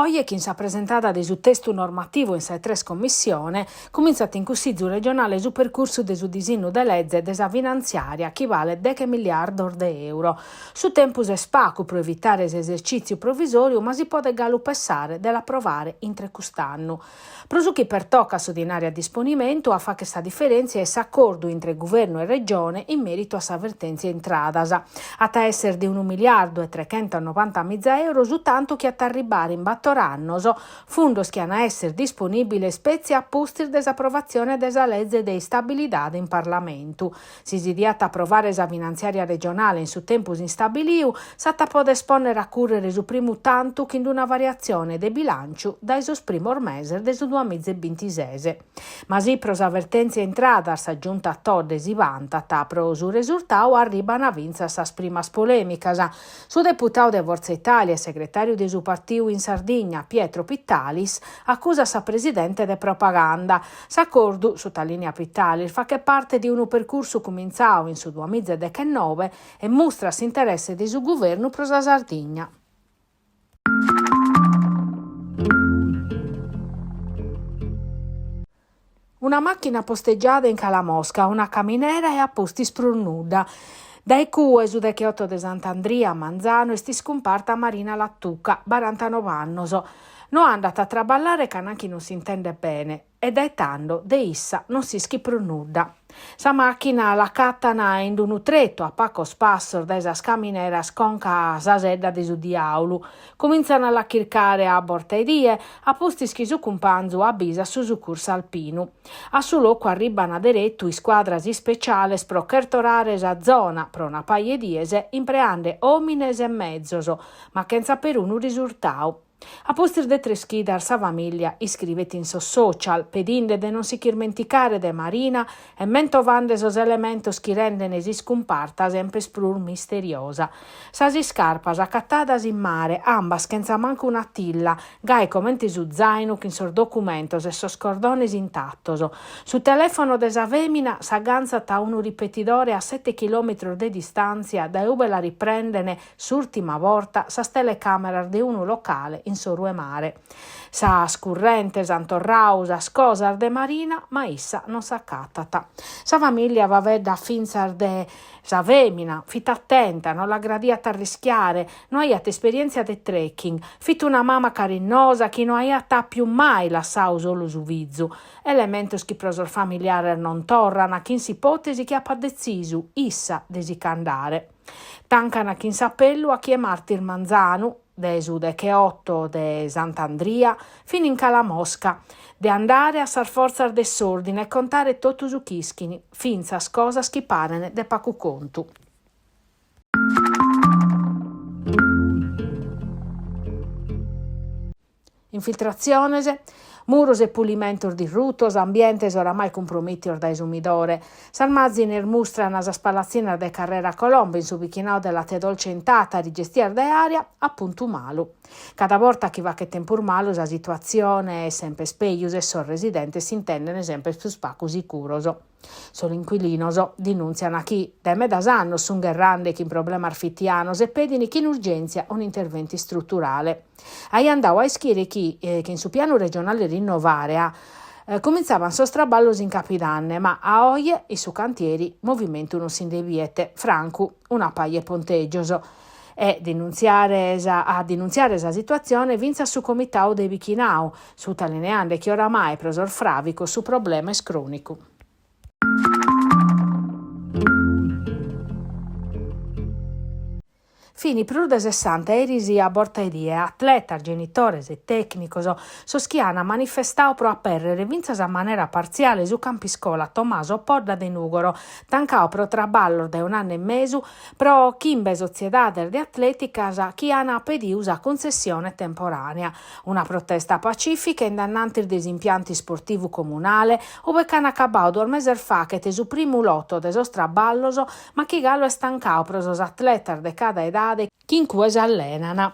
Oje, chin sa presentada de su testu normativu in sa 'e tres commissione, cumintzat in Cussizu regionale su percursu de su disinnu de leze de sa finantziària chi balet deghe milliardos de euro. Su tempus est pagu pro evitare s'esercìtziu provisòriu ma si podet galu pessare de l'aprovare intre cust'annu. Pro su chi pertocat su dinari a disponimentu, a fagher sa diferèntzia est s'acordu intre Guvernu e Regione in mèritu a sa vertèntzia intradas. At a èssere de unu miliardu e trechentonovantamiza euro su tantu chi at a arribbare in bator annos, fundos chi an a èssere disponìbiles petzi a pustis de s'aprovatzione de sa leze de istabilidade in Parlamentu. Si si diat aprovare sa finantziària regionale in su tempus istabiliu, s'at a poder pònnere a cùrrere su primu tantu chin una variatzione de bilànciu dae sos primos meses de su duamiza e bintises. Ma si pro sa vertèntzia intradas sa Giunta Todde si bantat, pro su resurtadu arribant fintzas sas primas polèmicas. Su deputadu de Forza Italia e segretàriu de su partiu in Sardigna, Pietro Pittalis, acusat sa presidente de propaganda. S'acordu, sutalìniat Pittalis, faghet parte de unu percursu cumintzadu in su duamiza e dechenoe e mustrat s'interesse de su guvernu pro sa Sardigna. Una màchina postegiada in Calamosca, una caminera e a pustis prus nudda. Dae cue, su decheoto de Sant'Andria, a manzanu, est iscumparta Marina Lattuca, barantanove annos. No andat a traballare ca nanchi non s'intendet bene e dae tando de issa non s'ischit prus nudda. Sa màchina l'acatan in unu tretu a pacos passos dae sas camineras conca a sa sedda de su diàulu. Cumintzan a la chircare a borta 'e die, a pustis chi su cumpanzu abisat su sucursu alpinu. A su locu arribban deretu iscuadras ispeciales pro chertorare sa zona pro una paja 'e dies impreande òmines e mezos, ma chentza perunu risurtadu. A pustis de tres chidas sa famìllia iscrivet in sos social, pedinde de non si ch'irmenticare de Marina e mentovande sos elementos chi renden s'iscumparta semper prus misteriosa. Sas iscarpas acatadas in mare, ambas chentza mancu una tilla, gai comente su zàinu chin sos documentos e sos cordones intatos. Su telèfono de sa fèmina s'agantzat a unu ripetidore a sete chilòmetros de distàntzia dae ube la riprenden S'ùrtima borta sas telecàmeras de unu locale in s'oru 'e mare. Sas currentes ant torradu sas cosas de Marina, ma issa non s'acatat. Sa famìllia faeddat fintzas de sa fèmina, fit atenta, no l'agradiat arrischiare, no aiat esperièntzia de trekking, fit una mama carinnosa chi no aiat àpiu mai lassadu solu su fizu. Elementos chi pro sos familiares non torran, chin s'ipòtesi chi apat detzisu issa de si ch'andare. Tancan chin s'apellu a chie martis manzanu, de su decheoto de Sant'Andria, fin in Calamosca, de andare a sas fortzas de s'òrdine e contare totu su ch'ischin, fintzas cosas chi paren de pacu contu. Infiltratziones, muros e pulimentos dirrutos, ambientes oramai cumpromìtios dae s'umidore. Sas màzines mustran sas palatzinas de Carrera Colombo in su bichinadu de Latte Dolce in Tàtari, gestias dae Area, a puntu malu. Cada borta chi faghet tempus malu sa situatzione est semper pejus e sos residentes s'intendent semper prus pagu sicuros. Sos inquilinos dinùntzian chi dae medas annos sunt gherrande chin problemas fitianos e pedin chin urgèntzia un'interventu istruturale. Aian dadu a ischire chi chin su pianu regionale Rinnovarea cumintzaban sos traballos in capidanne, ma a oje in su cantieri movimentu non si nde biet, francu una paja 'e pontègios. E denuntziare sa a denuntziare sa situatzione fintzas su comitadu de bichinadu, sutalineande chi oramai pro sos fràvicos su problema est crònicu. Fini prus de sessanta eris a borta 'e die, atletas, genitores e tècnicos, sos chi ant manifestadu pro apèrrere fintzas a manera partziale su campu iscola Tommaso Podda de Nùgoro, tancadu pro traballos dae un'annu e mesu pro chimbe sotziedades de atlèticas chi ant pedidu sa cuntzessione temporànea. Una protesta pacìfica in dannantis de s'impiantu isportivu comunale, ube ch'ant acabadu duos meses faghet su primu loto de sos traballos, ma chi galu est tancadu pro sos atletas de cada edade chi in cue s'allenant.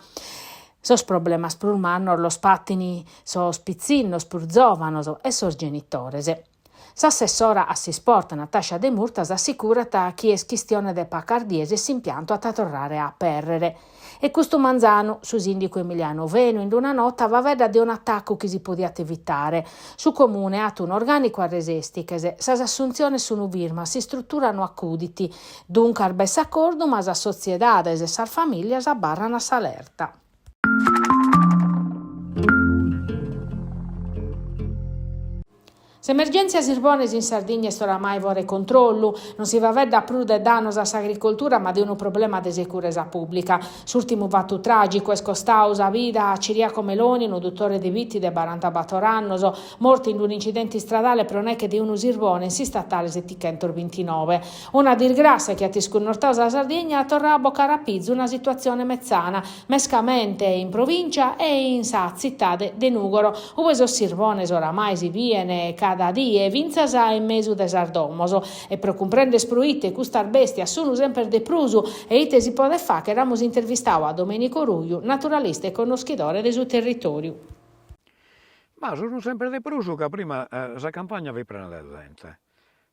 Sos problemas prus mannos los patin sos pitzinnos prus zòvanos e sos genitores. S'assessora a s'isport Natascia Demurtas assicurat chi est chistione de pacas dies e s'impiantu at a torrare a apèrrere. E custu manzanu, su sìndicu Emiliano Fenu in una nota faeddat de un'atacu chi si podiat evitare. Su Comune at un'orgànicu a resèstiches, sas assuntziones sunt firmas, s'istrutura no acudit. Duncas b'est s'acordu ma sas sotziedades e sas famìlias abarran a s'alerta. S'emergèntzia sirbones in Sardigna est oramai fora 'e controllu. Non si faeddat prus de dannos a s'agricoltura ma de unu problema de seguresa pùblica. S'ùrtimu fatu tràgicu est costadu sa vida a Ciriaco Meloni, unu dutore de Bitti de barantabator annos, mortu in un'incidente istradale pro neche de unu sirbone in s'istatale setichentos-bintinoe. Una disgràssia chi at iscunnortadu sa Sardigna e at torradu a bocare a pizu una situatzione metzana, mescamente in provìncia e in sa tzitade de Nùgoro, ue sos sirbones oramai si bien cada die fintzas in mesu de sas domos. E pro cumprender proite custas bèstias sun semper de prus e ite si podet fàghere amus intervistadu a Domenico Ruiu, naturalista e connoschidore de su territòriu. Ma sun semper de prus ca prima sa campagna fit prena de zente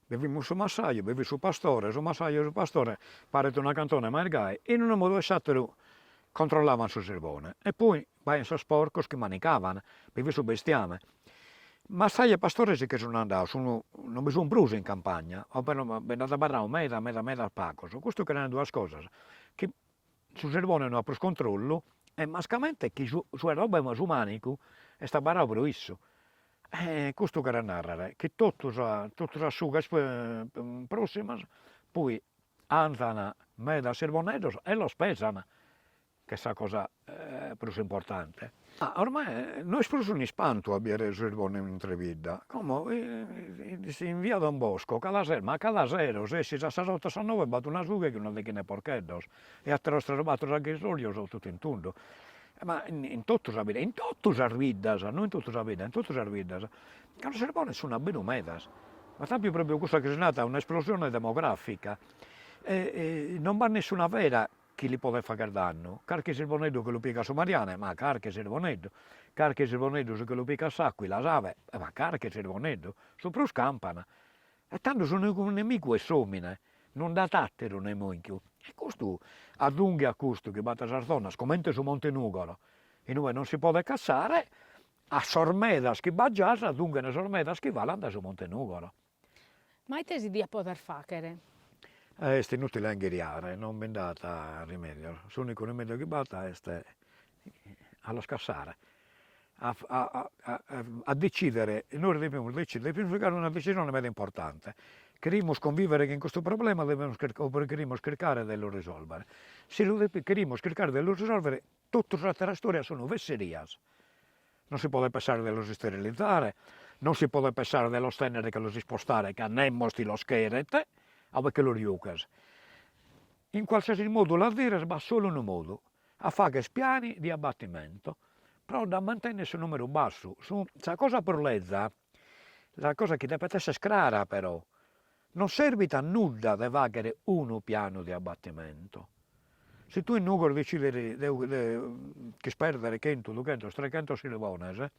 Bi fit su massaju, bi fit su pastore, su massaju e su pastore, paret una cantone ma est gai, in unu modu o in s'atteru controllavan su sirbone e poi b'aian sos porcos chi manicavan, bi fit su bestiame. Massaju e pastore si che sun andados, sun non bi sun prus in campagna, o però bi nd'at abarradu meda meda meda pagos, custu cheret nai duas cosas, chi su sirbone no at prus controllu e mascamente chi su su arroba 'e su manicu est abarradu pro issu. E custu cheret narrer chi totu sa totu sas sughes prossimas poi anzan meda sirboneddos e los pesan, ch'est sa cosa prus importante. Ma ormai no est prus un'ispantu a biere su sirbone intre bidda, como in via Don Bosco cada sero, ma cada sero, si essis a sas oto a sas noe b'at una sughe cun una deghina 'e porcheddos e ateros tres o bator anghisorjos totu in tundu, ma in totu sa bidda, in totu sas biddas, no in totu sa bidda, in totu sas biddas, ca sos sirbones sun abberu medas, b'at apiu propriu cussa chi si narat un'esplosione demografica e non b'at nessuna fera chi li podet fagher dannu, carchi sirboneddu che lu pigat su mariane, ma carchi sirboneddu, carchi sirboneddu si che lu pigat s'aquila, s'abe, ma carchi sirboneddu, su prus campan. E tando s'unicu nemigu est s'omine, non nd'at atteru nemigu. E custu azunghe a custu chi b'at sas zonas, comente su Monte Nugoro, inue non si podet cassare, a sos medas chi b'at già s'azunghen sos medas chi falan dae su Monte Nugoro. Ma ite si diat poder fàghere? Est inùtile a inghiriare, non bi nd'at rimèdios, s'ùnicu rimèdiu chi b'at est a los cassare, a a decidere, nois devimus decidere, devimus pigare una decisione meda importante, cherimus convivere chin custu problema devimus o cherimus chircare de lu risolvere, si lu cherimus chircare de lu risolvere totu sas àteras istorias sun fesserias Non si podet pessare de los isterilizare, non si podet pessare de los tènnere che los ispostare ca nemos ti los cheret, a ue che los giughes. In qualsiasi modu la zires b'at solu unu modu, a fagher piani di abbattimento, pro dda mantènnere su numeru bassu. Su sa cosa prus leza, sa cosa chi depet esser crara però, Non servit a nudda de fàghere unu pianu de abbattimento. Si tue in Nùgoro detzidis de ch'ispèrdere chentu, dughentos, treghentos sirbones,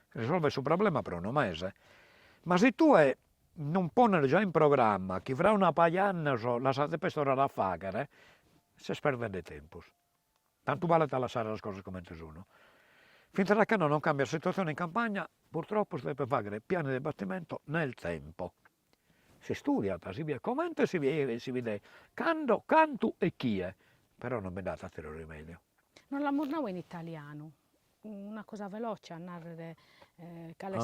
risolves su problema pro unu mese. Ma si tue non pones già in programma chi fra una paja annos l'as a deper torrare a fàghere, ses perdende tempus. Tantu balet a lassare sas cosas comente sun. Fintzas a cando non cambiat sa situatzione in campagna, purtroppo si depet fàghere piani di abbattimento nel tempo. S'istudiat, si biet comente si si bidet cando, cantu e chie, però non bi nd'at ateru rimediu. Non l'amus nau in italianu, una cosa veloce a narrere cale.